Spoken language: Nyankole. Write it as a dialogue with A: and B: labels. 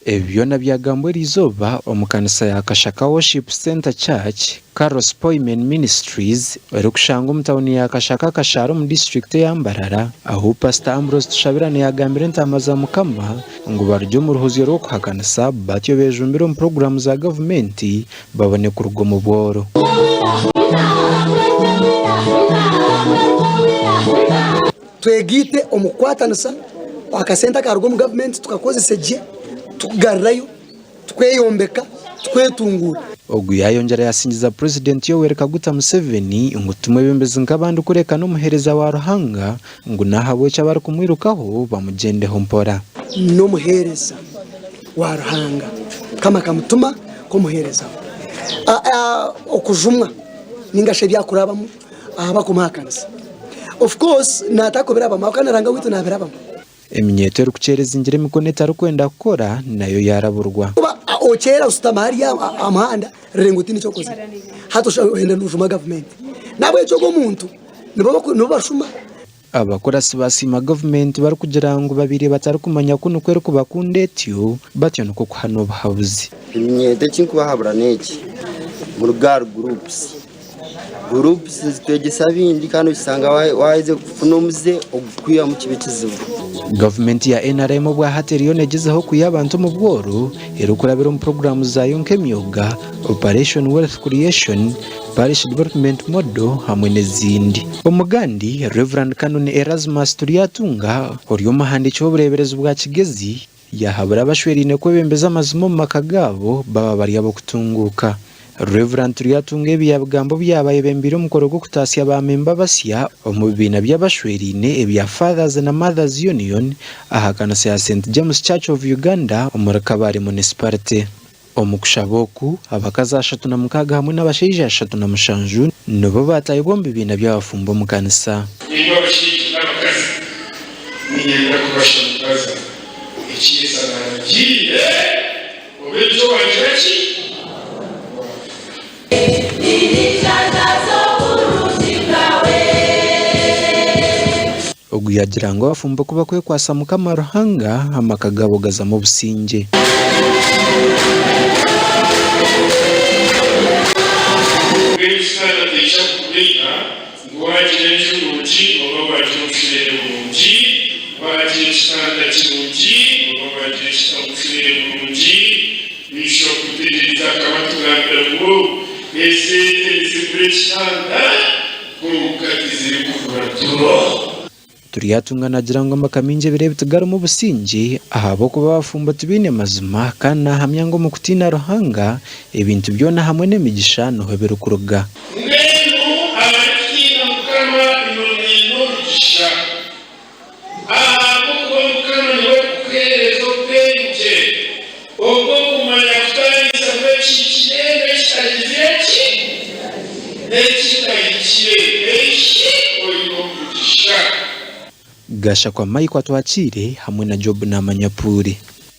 A: Ebi byona byagambwa eriizooba omu kanisa ya Kashaka Worship Centre Church, Carlos Poimen Ministries erikushangwa omu tauni ya Kashaka Kashaara omu disiturikiti eya Mbarara ahu Pasita Ambrose Tushabirane yaagambira entaama za Mukama ngu barugye omu ruhuzyo rw'okuhakanisa batyo bejumbire omu puroguraamu za gavumenti babone kuruga omu bworo.
B: Twegaite omu kukwatanisa, akasente akaruga omu gavumenti tukakozese gye, tukugarurayo, tukweyombeka, tukwetunguura.
A: Ogu yayongyera yasingiza Purezidenti Yoweri Kaguta Museveni ngu ti mwebembezi nk'abandi kureka n'omuheereza wa Ruhanga ngu n'ahabw'ekyo abarikumwirukaho bamugyendeho mpora.
B: N'omuheereza wa Ruhanga. Mukama akamutuma nk'omuheereza we. Okujumwa ninga shi ebi arikurabamu ahabw'okumuhakanisa. Of course naatakubirabamu ahabw'okuba na Ruhanga waitu naabirabamu.
A: Eminyeeto erikukyera ezingire emikono etarikwenda kukora nayo yaaraburwa.
B: Kuba okyera oshutama hariya aha muhanda reero ngu tihaine eki okozire hati oyenda nojuma gavumenti. Nahabwekyo ogwo omuntu nibo bashuma.
A: Abakurasi baasiima gavumenti barikugira ngu babaire batarikumanya ku nikwo erikubakunda etyo, batyo nikwo kuhana obuhabuzi.
C: Eminyeeto eki nkubahabura n'eki, muruge ahari gurupusi. Gurupusi nizitwegyesa bingi kandi okishanga waaheza kufuna omuze ogukwihamu kiba ekizibu.
A: Gavumenti ya NRM obwahati eriyo negyezaho kwiha abantu omu bworo erikurabira omu puroguraamu zaayo nk'emyoga, Operation Wealth Creation, Parish Development Model hamwe n'ezindi. Omugandi, Rev. Canon Erasmus Turyatunga ori omuhandiiki w'obureeberezi bwa Kigezi yaahabura abashweraine kwebembeza amazima omu maka gaabo baaba bari ab'okutunguuka. Rev. Turyatunga ebi yaabigamba obu yaaba ayebembeire omukoro gw'okutaasya ba memba basya omu bibiina by'abashweraine ebya Fathers na Mothers Union aha kanisa ya St James Church of Uganda omuri Kabale Municipality. Omu kushaba oku, abakazi 36 hamwe n'abashaija 37 nibo baatahibwa omu bibiina by'abafumbo omu kanisa.
D: Naimwe abashaija n'abakazi, niinyenda kubashangaza eki Yesu aragiire, obe nikyo waagira ki? Waakora.
A: Ogu yaagira ngu abafumbo ku bakwekwatsa Mukama Ruhanga, amaka gaabo gazamu obusingye.
D: Mbwenu Sitaane ataija kukubeiha ngu waagira enju nungi oba waagira obushwere burungi, waagira ekitanda kirungi oba waagira obushwere burungi. Bishop Tegyereza akaba atugambira ngu esente nizigura ekitanda kwonka tizirikugura turo.
A: Turyatunga naagira ngu amaka maingi ebiro ebi tigarimu busingye ahabw'okuba abafumbo tibaine mazima kandi naahamya ngu omu kutiina Ruhanga ebintu byona hamwe n'emigisha niho birikuruga.
D: Mbwenu abarikutiina Mukama imwe mwine omugisha, Ahabw'okuba Mukama niwe arikukuheereza obwengye obw'okumanya kutaanisa bw'ekihikire n'ekitahikire ki? N'ekitahikire. Eshi oine omugisha!
A: Gashakwa Mike Atwakiire hamwe na Job Namanya Puuri.